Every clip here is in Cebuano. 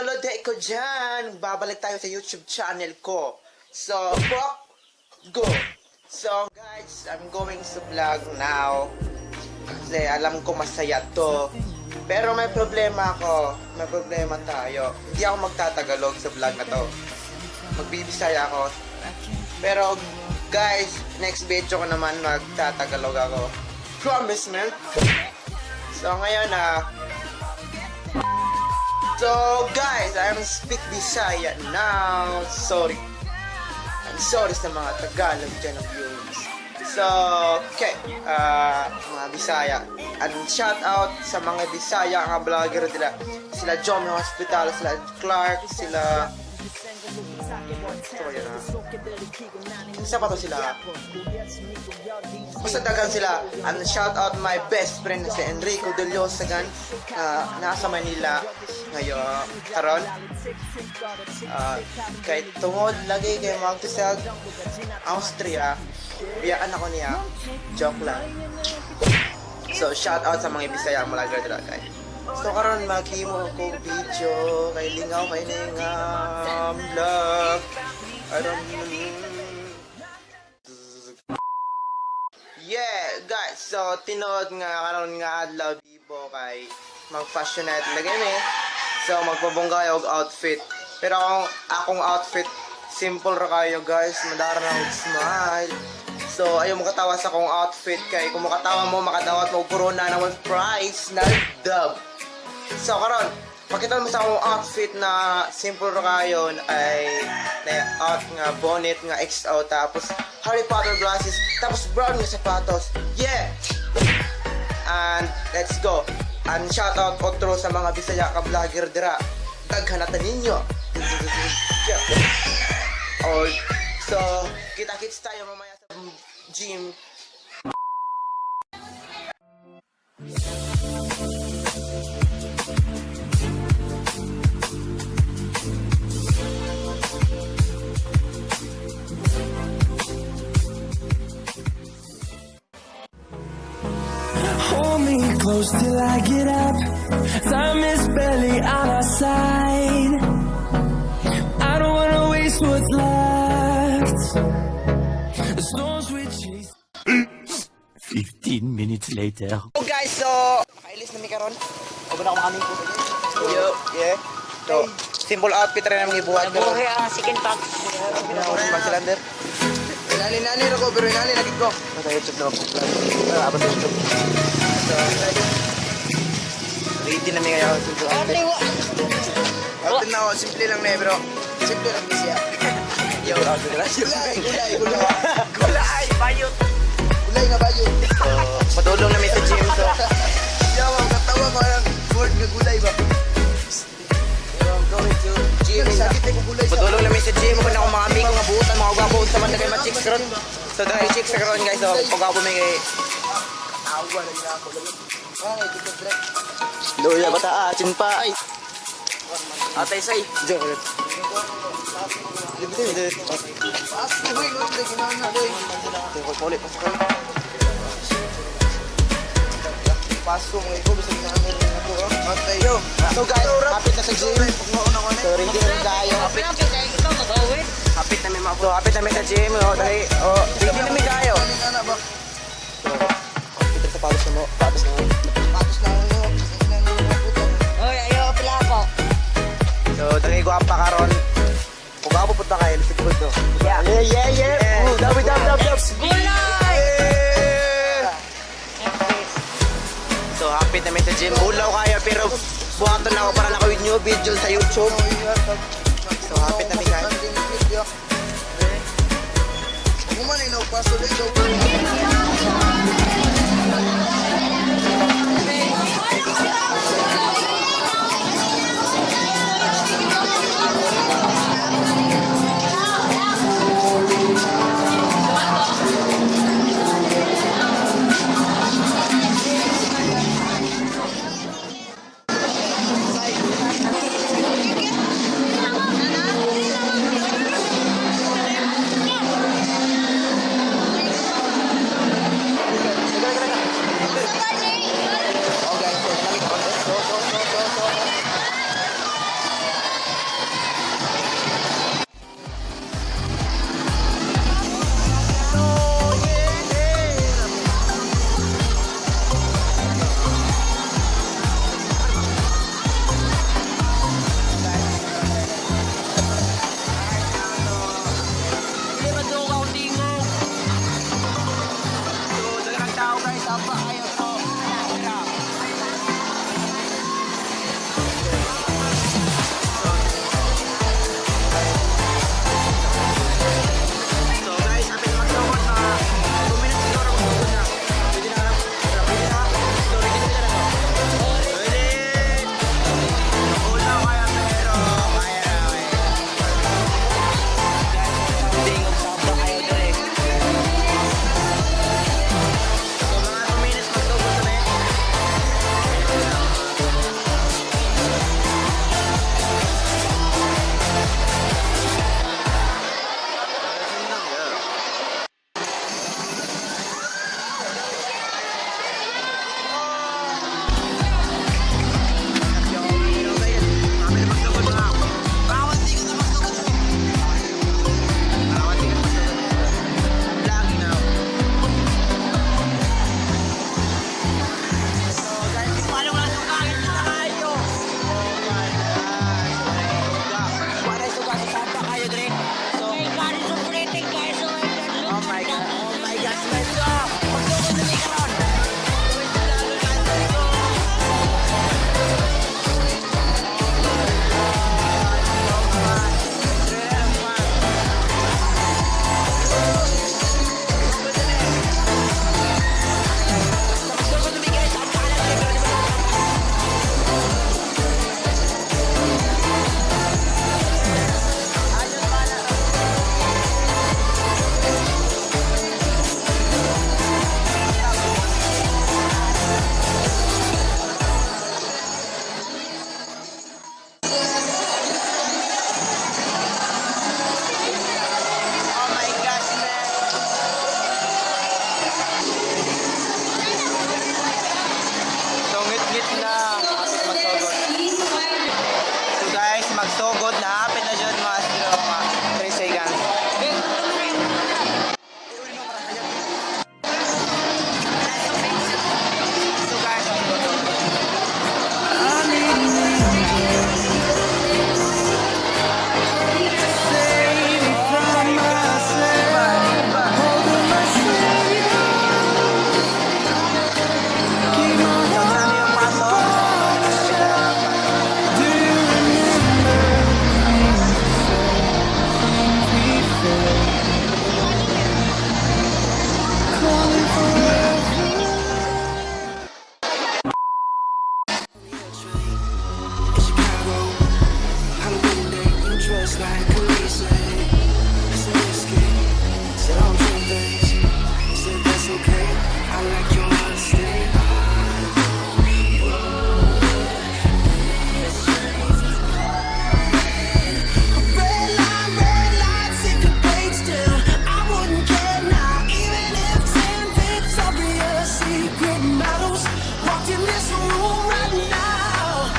Mga lodi ko dyan, babalik tayo sa YouTube channel ko. So, fuck, go! So, guys, I'm going to vlog now. Kasi alam ko masaya to. Pero may problema ako. May problema tayo. Hindi ako magtatagalog sa vlog na to. Magbibisaya ako. Pero, guys, next video ko naman magtatagalog ako. Promise, man! So, ngayon, so, guys, I'm speak Bisaya now. Sorry. I'm sorry sa mga Tagalog dyan ng viewers. So, okay. Mga Bisaya. And shout out sa mga Bisaya nga vlogger nila. Sila Jomi Hospital, sila Clark, sila. So, yun ah. Isa pa to sila. Basta daghan sila. And shout out my best friend na si Enrico De Losagan na nasa Manila ngayon karon. Kay tungod lagi kay mag sa Austria, biyaan ako niya. Joke lang. So shout out sa mga Bisaya vlogger dira kay. So karon maghimo ko video kay lingaw kay ning vlog. Aron. Yeah, guys. So, tinuod nga karon nga adlaw bibo kay mag-fashionette lagi mi. So, magpabongga og outfit. Pero akong outfit simple ra kayo, guys. Madara na og smile. So, ayaw mo katawa sa akong outfit kay kung makatawa mo, makadawat mo og corona na with price na dub. So, karon, pakita mo sa akong outfit na simple ra kayo ay na out nga bonnet nga XO, tapos Harry Potter glasses, tapos brown nga sapatos. Yeah! And let's go. And shout out otro sa mga Bisaya ka vlogger dira. Daghan na ninyo. Yeah. Oh, so kita-kits tayo mamaya sa gym. Hold me close till I get up. Time is barely on our side. I don't wanna waste what's left. The storms we chase. 15 minutes later. Oh guys, so nakailis na mi karon. Obo na ako aming po. Yo, yeah. So, simple outfit rin ang gibuhat karon. Buhay ang chicken pox. Ako si Lander. Inani nani ra ko pero inani lagi ko. Sa YouTube na mag-vlog. Ah, abot sa YouTube. So, ready na mi ngayon simple outfit. Outfit na ako, simple lang na eh, bro. Simple lang siya. Yo, Gulay, gulay, gulay. Gulay, bayot. Gulay nga ba yun? So, padulong na mi sa gym. So, Yawa, katawa ko ang word nga gulay ba? So I'm going to gym. Sakit eh kung gulay sa. Padulong na mi sa gym. Kung ako mga amigo nga buutan, mga gwapo sa man kay mga chicks karon. So, dahil chicks karon guys, so pag mi kay Awa na gina ako. Ay, kita bre. Luya bata asin pa ay. Atay say. Joke. Paas ko eh, no? Hindi kinana, doy. Kulit pa sa Paso mo ikaw, basta kinana rin ako. Oh. Atay, yo. So guys, hapit na sa gym. Pagmaon ako na. So ready na tayo. Hapit ikaw mag-awit. Hapit na may mga so, hapit na may sa gym. Oh, dali. Oh, ready na may tayo. Ano nga na ba? So, hapit na sa patos na mo. Patos na mo. Patos na ako. Ina na mga puto. Oy, ayaw pala ako. So, dali gwapa karon. Kung gwapo punta kayo, lisod ko to. Yeah. Yeah. Ooh, dab, dab, dab, dab. Gulay! Yeah. So, hapit na may sa gym. Ulaw kayo, pero buhaton na ako para na new video sa YouTube. So, hapit na may kayo. Human ay paso dito. Oh my gosh, man. So, ngit-ngit na. Hapit magsugod. So guys, magsugod na. Hapit na dyan mga siguro mga 3 seconds. So guys, magsugod. Save me from myself. Holding my savior. Keep my So, ano yung paso? Do you remember things we said, things we felt? Calling forever. In Chicago, Halloween day, you dress like Khaleesi. I said whiskey, said I don't drink things. Said that's okay, I like your honesty. Red line, red lights, if it breaks down, I wouldn't care now, even if 10 Victoria's Secret models walked in this room right now.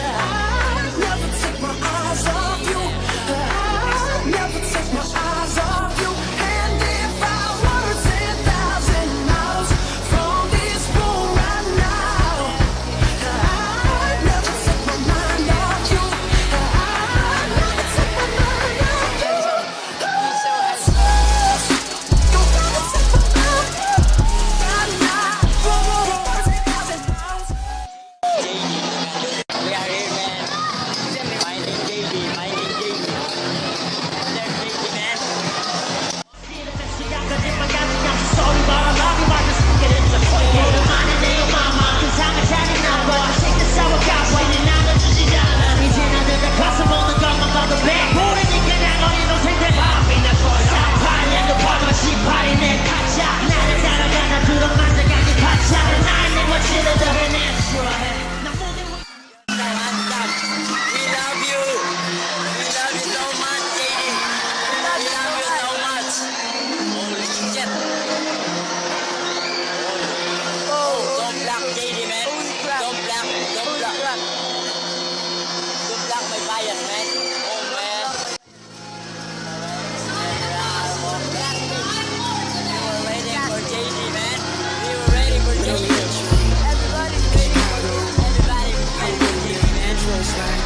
I'd never take my eyes off you. I'd never take my eyes off you. And if I were 10,000 miles from this room right now, I'd never take my mind off you. I'd never take my mind off you. Don't ever take my mind right now. 10,000 miles. We are here, man. Finding JD, finding JD. There's JD, man. We love you. We love you so much, JD. We love you so much. Holy shit. Oh, don't block JD, man. Don't block. Don't block. Don't block my bias, man. Oh, man. We were waiting for JD, man. We were waiting for JD. Everybody's waiting for, everybody waiting for JD, man. Dress like